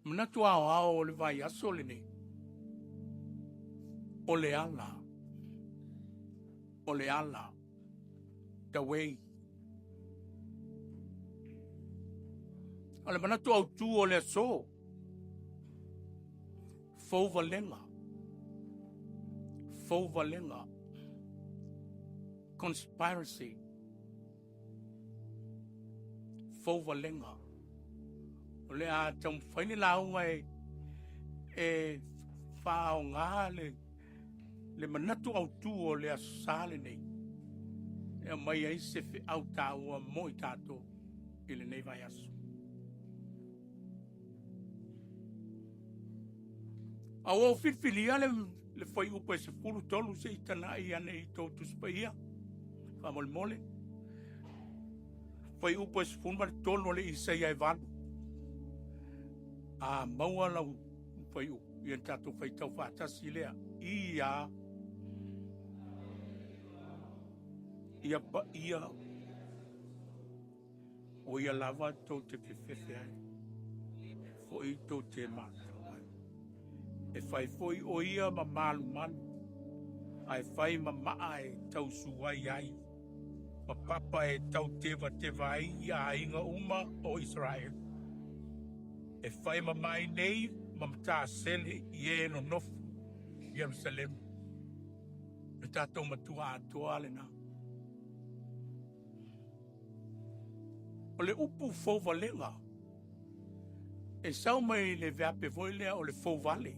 Manatu aoao o le vaiaso lenei, o le ala, o le ala, the way. O le manatu autu o le aso, fouvalega, fouvalega, conspiracy, fouvalega. O le a taumafai le lauga e, e faaaoga le, le manatu autu o le Aso Sa lenei e aumai ai se feau taua mo i tatou i lenei vaiaso. A ua ou filifilia le, le fuaiupu e 13 se i tanai ane i tou Tusi Paia, faamolemole. Fuaiupu e 13 o le Isaia e 8. A maua lau fuaiupu, ia tatou faitau faatasi lea. Ia, ia paia O ia lava tou te fefefe ai, foi tou te matau ai. E fai foi o ia ma malumalu, ae fai ma maa e tausuai ai, ma papa e tautevateva ai i aiga uma o Isaraelu. E fai ma mainei ma matasele i e nonofo i Ierusalema. Le tatou Matua atoa lena. O le upu fouvalega, e sau mai le veape foi lea o le fouvale.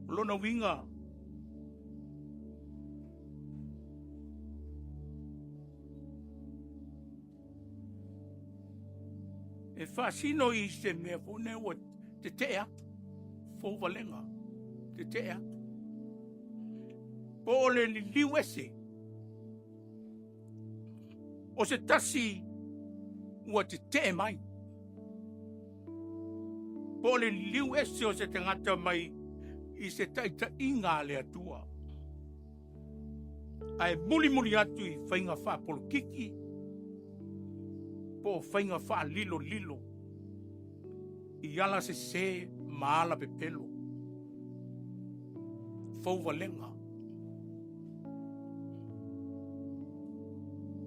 O lona uiga, e faasino i se mea foi lea ua tetee atu, fouvalega, tetee atu. Po o le liliu ese, o se tasi ua tetee mai, po o le liliu ese o se tagata mai i se taitaiga a le Atua, ae mulimuli atu i faiga faapolokiki po o faiga faalilolilo i ala sese ma ala pepelo. Fouvalega.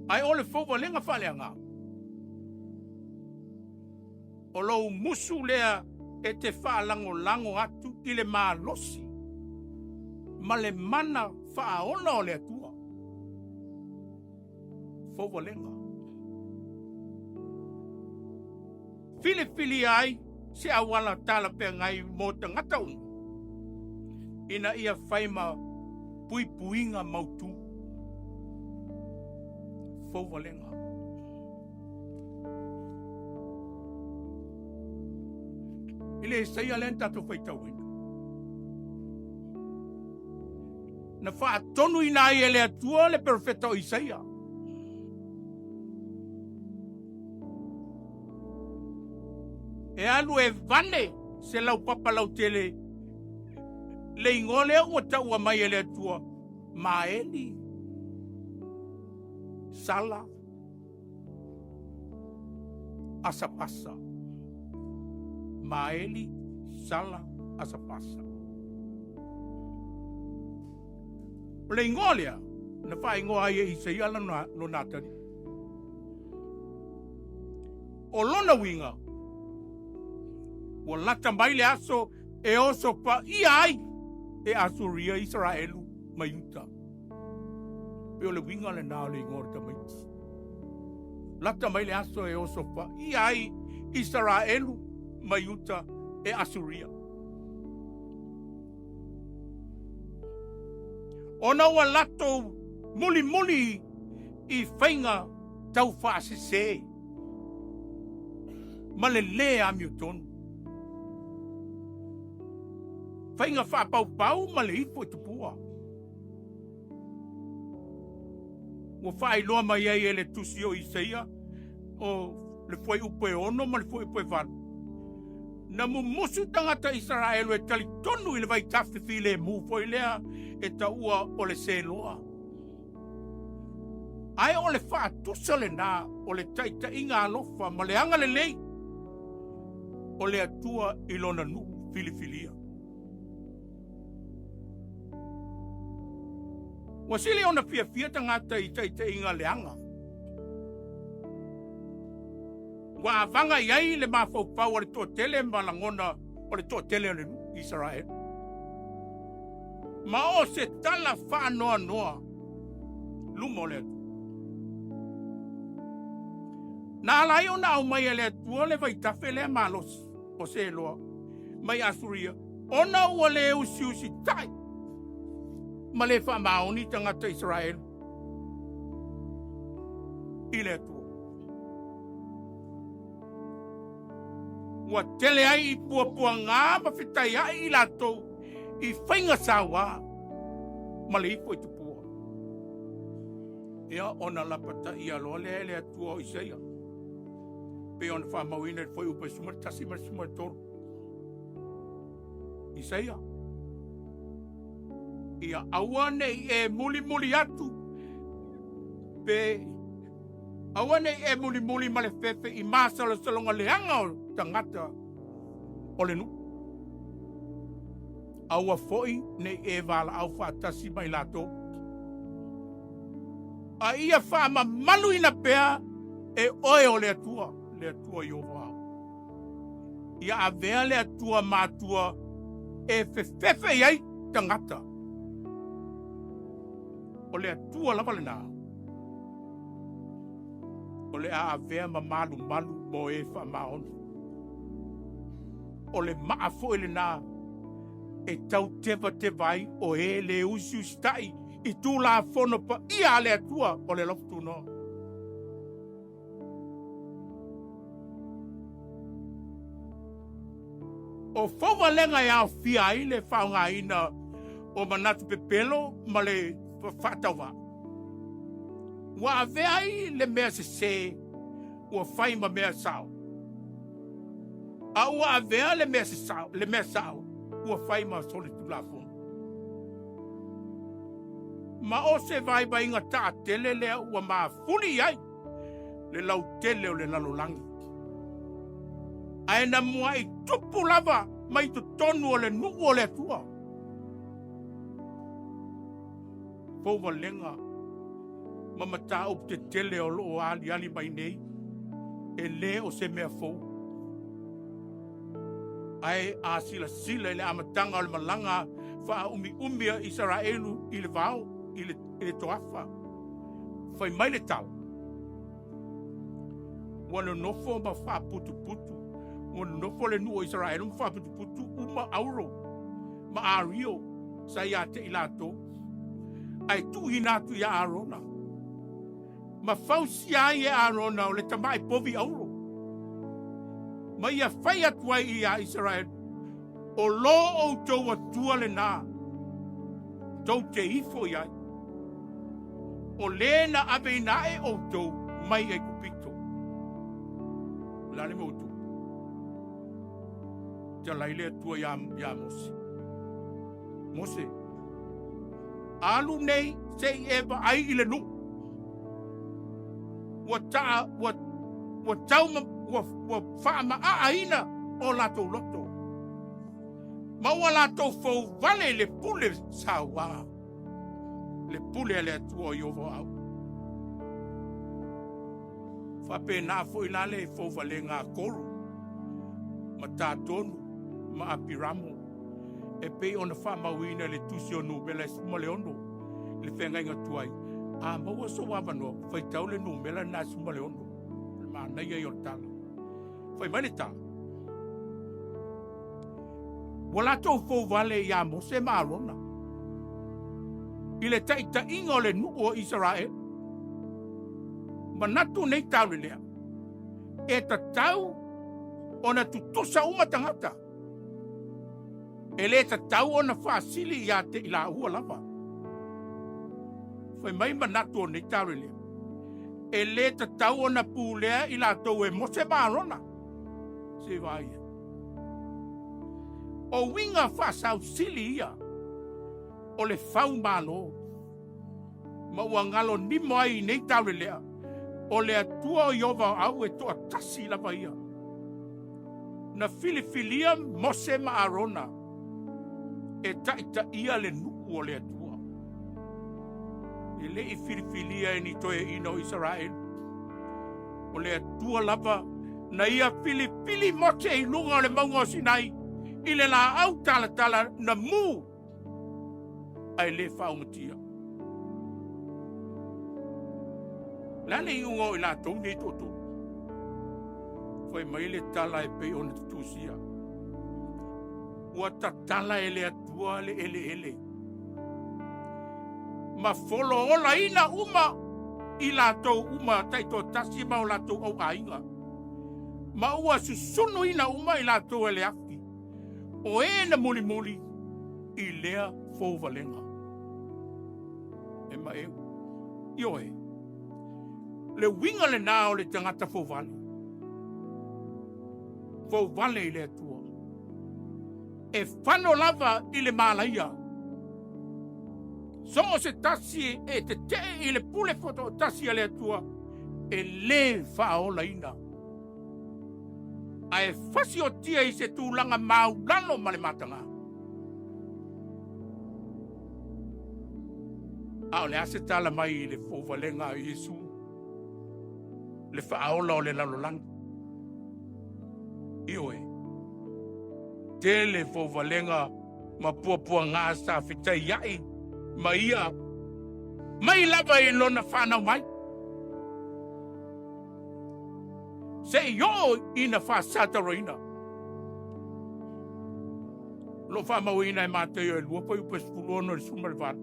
Ae o le fouvalega faaleagaga, o lou musu lea e te faalagolago atu i le malosi ma le mana faaola o le Atua. Fouvalega. Filifilia ai se auala talafeagai mo tagata uma, ina ia fai ma puipuiga mautu. Fouvalega. I le Isaia lea na tatou faitauina, na faatonuina ai e le Atua le perofeta o Isaia, E alu e vane se laupapa lautele le igoa lea ua taua mai e le Atua, Maeli, Sala, Asapasa. Maeli, Sala, Asapasa. O le igoa lea na faaigoa ai e Isaia lona, lona atalii. O lona uiga, ua lata mai le aso e oso paia ai e Asuria Isaraelu ma Iuta. Pe o le uiga lena o le igoa o le tamaiti. Lata mai le aso e oso paia ai Isaraelu ma Iuta e Asuria. Ona ua latou mulimuli i faiga taufaasese ma le lē amiotonu, faiga faapaupau ma le ifo i tupua. Ua faailoa mai ai e le tusi o Isaia o le fuaiupu e 6 ma le fuaiupu e 8, na mumusu tagata Isaraelu e talitonu i le vaitafe filemu foi lea e taua o le Seloa. Ae o le faatusa lena o le taitaiga alofa ma le agalelei. O le Atua i Lona nuu filifilia. Ua sili ona fiafia tagata i taitaiga leaga. Ua avaga i ai le mafaufau a le toatele ma lagona o le toatele o le nuu Isaraelu. Ma o se tala faanoanoa luma o le Atua. Na ala ai ona aumai e le Atua le vaitafe lea malosi o Seloa mai Asuria, ona ua le usiusitai ma le faamaoni tagata Isaraelu i le Atua. Ua tele ai i puapuaga ma fetaiai i latou i faiga sauā ma le ifo i tupua. Ia ona lapataia loa lea e le Atua o Isaia, pei ona faamauina i le fuaiupu e 11 ma le 13. Isaia, ia aua ne i e mulimuli atu pe aua ne i e mulimuli ma le fefe i masalosaloga leaga o tagata o le nuu. Aua foi ne i e valaau faatasi ma i latou. A ia faamamaluina pea e oe o le Atua, le Atua Ieova. Ia avea le Atua matua e fefefe i ai tagata. O le Atua lava lena. O le a avea ma malumalu mo e faamaoni. O le maa foi lena e tau tevateva ai o e le usiusitai i Tulafono paia a le Atua o le alofa tunoa. O fauvalega e aofia ai le faaaogaina o manatu pepelo ma le faatauvaa, ua avea ai le mea sese ua fai ma mea sao, a ua avea le mea sesao, le mea sao ua fai ma solitulafono. Ma o se vaivaiga taatele lea ua mafuli i ai le lautele o le lalolagi. Ae na muai tupu lava mai totonu o le nuu o le Atua. Fauvalega ma mataupu tetele o lo o aliali mai nei, e le o se mea fou. Ae a silasila i le amataga o le malaga faaumiumi a Isaraelu i le vao, i le toafa, fai mai le tala, ua nonofo ma faaputuputu, ua nonofo le nuu o Isaraelu ma faaputuputu uma auro ma ario sa ia te i latou, ae tuuina atu ia Arona, ma fausia ai e Arona o le tamai povi auro, ma ia fai atu ai ia Isaraelu, o lo outou Atua lena, tou te ifo i ai, o le na aveina ae outou mai Aikupito. O le a le mea ua tupu? Talai le Atua ia, ia Mose. Mose, alu nei se i e vaai i le nuu. Ua ta, ua, ua tau, ua, ua faamaaaina o latou loto. Ma ua latou fouvale i le pule sauā, le pule a le Atua o Ieova o Au. Faapena foi la le fouvalega a Koro ma Tatonu ma Apiramo e pei ona faamauina i le tusi o Numera e 16 i le feagaiga tuai. A maua sou avanoa, faitau le numera lena e 16. O le manaia ia o le tala. Fai mai le tala, ua latou fouvale ia Mose ma Arona i le taitaiga o le nuu o Isaraelu. Manatu nei taulelea, e tatau ona tutusa uma tagata. E le tatau ona faasili ia te i laua lava. Fai mai manatu o nei taulelea, e le tatau ona pulea i latou e Mose ma Arona. Se i vaai ai. O uiga faasausili ia o le fau malo, ma ua galo nimo ai i nei taulelea, o le Atua o Ieova o au e toatasi lava ia. Na filifilia Mose ma Arona e taitaia le nuu o le Atua. E le i filifilia e ni toeaiina o Isaraelu. O le Atua lava na ia filifili Mose i luga o le mauga o Sinai i le laau talatala na mu ae le faaumatia. O le a le iuga o i latou nei toatolu? Fai mai le tala e pei ona tutusia. Ua tatala e le Atua le eleele ma foloolaina uma i latou uma taitoatasi ma o latou auaiga, ma ua susunuina uma i latou e le afi, o e na mulimuli i lea fouvalega. E maeu, ioe, le uiga lena o le tagata fouvale, fouvale i le Atua, e fano lava i le malaia. So o se tasi e tetee i le pule toatasi a le Atua, e lē faaolaina, ae fasiotia i se tulaga maulalo ma le mataga. A o le a se tala mai i le fouvalega a Iesu, le faaola o le lalolagi? Ioe, tele fouvalega ma puapuaga sa fetaiai ma ia mai lava i lona fanau mai, se i oo ina faasataroina. O lo o faamauina e Mataio e 2 fuaiupu e 16 i le 18,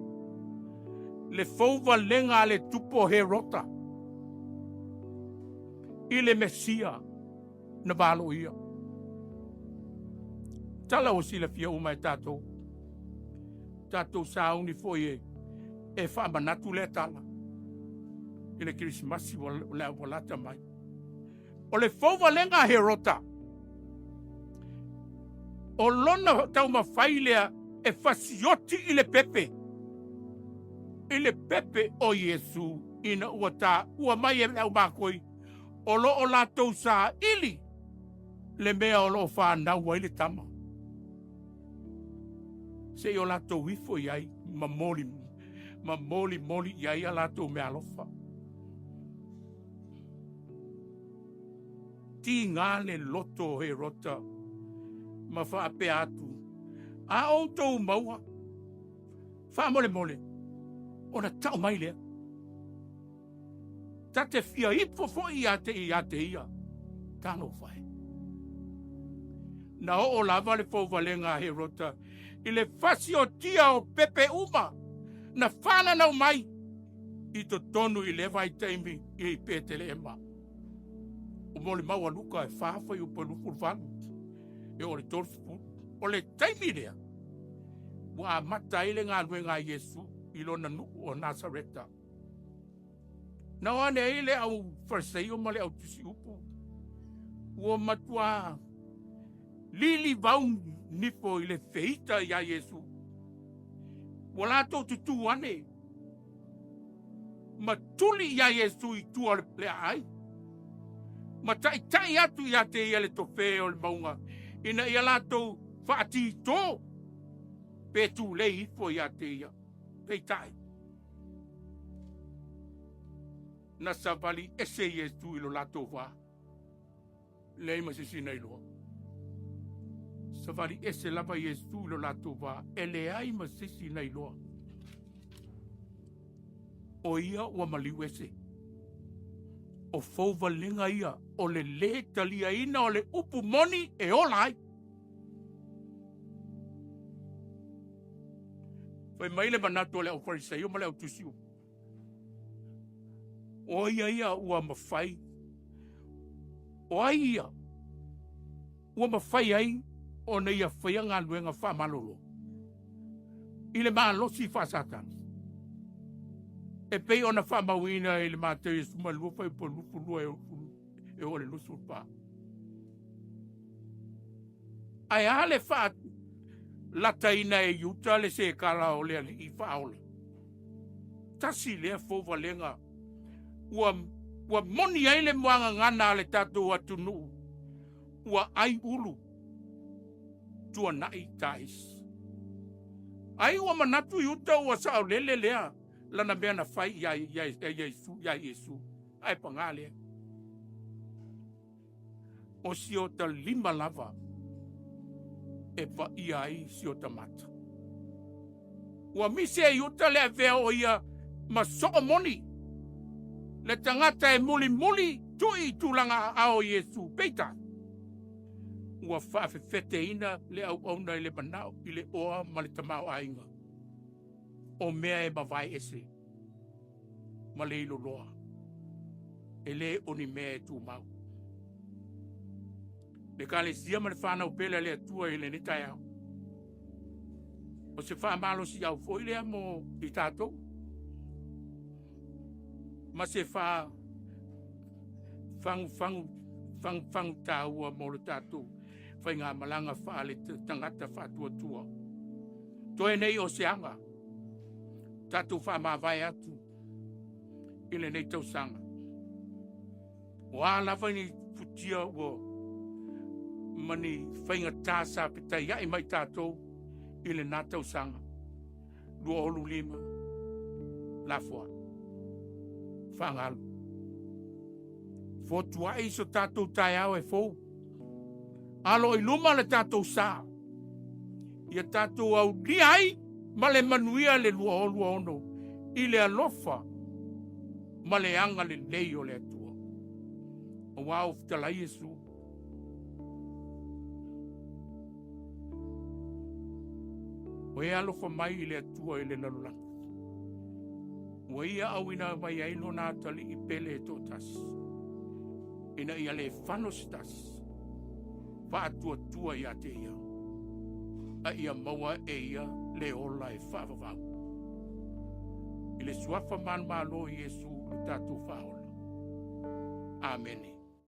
le fouvalega a le tupu o Herota i le Mesia na valoia. Tala ua silafia uma e tatou, tatou sauni foi e, e faamanatu lea tala i le Kerisimasi ua lata mai. O le fouvalega a Herota, o lona taumafai lea e fasioti i le pepe, i le pepe o Iesu ina ua taua mai e le aumakoi o lo o latou saili le mea o lo o fanau ai le tama, se i o latou ifo i ai ma moli ma molimoli i ai a latou meaalofa. Tiga le loto o Herota ma faapea atu, A outou maua, faamolemole, ona tau mai lea. Ta te fia ifo foi ia te ia te ia. Talofa e. Na oo lava le fouvalega a Herota i le fasiotia o pepe uma na fananau mai i totonu i lea vaitaimi i Peteleema. O molimau a Luka e 4 fuaiupu e 28 e oo i le 30. O le taimi lea ua amata ai le galuega a Iesu i lona nuu o Nasareta. Na o ane ai le au Fariseio ma le au tusi upu, ua matua lilivau nifo i le feita iā Iesu. Ua latou tutū ane ma tuli iā Iesu i tua o le aai, ma taitai atu ia te ia le tofē o le mauga, ina ia latou faatitō pe tulei ifo ia te ia. Peitai, na savali ese Iesu i lo latou va, leai ma se isi na iloa. Savali ese lava Iesu i lo latou va, e leai ma se isi na iloa. O ia ua maliu ese. O fouvalega ia o le lē taliaina o le upu moni e ola ai. Fai mai le manatu o le au Fariseio ma le au tusi upu, o ia ia ua mafai, o ai ia ua mafai ai ona ia faia galuega faamalolo i le malosi faa-Satani, e pei ona faamauina i le Mataio 12 fuaiupu 22 e oo i le 24. Ae a le faalataina e Iuta le sekala o le alii faaola? Tasi lea fouvalega ua, ua moni ai le muagagana a le tatou atunuu, ua ai ulu. Tuanai taisi. Ai ua manatu Iuta ua saolele lea lana mea na fai iā Iesu, iā Iesu, ae pagā lea, o si ota lima lava e paia ai si ota mata. Ua misi e Iuta le avea o ia ma soo moni, le tagata e mulimuli tui i tulaga aao o Iesu. Peitai, ua faafefeteina le auauna i le manao i le oa ma le tamaoaiga o mea e mavae ese ma le iloloa, e le o ni mea e tumau. Le Ekalesia ma le whanau pele a le Atua i lenei taeao. O se faamalosiau foi lea mo i tatou, ma se faa fagufagu fagufagu taua mo le tatou faigamalaga faale tagata faatuatua. Toe nei o se aga, tatou faamavae atu i lenei tausaga. O a lava ni futia ua ma ni faigata sa petaiai mai tatou i lena tausaga 25 lafoa faagalu. Fotuai so tatou taeao e fou. Alo i luma le tatou sa. Ia tatou aulia ai ma le manuia le 2026 i le alofa ma le agalelei o le Atua. Aua ua fetalai Iesu. O e alofa mai i le Atua i le lalolagi. Ua ia auina mai ai lona atalii pele e toatasi, ina ia le fano se tasi, faatuatua ia te ia, a ia maua e ia le ola e faavavau. I le suafa manumalo o Iesu lo tatou faaola. Amene.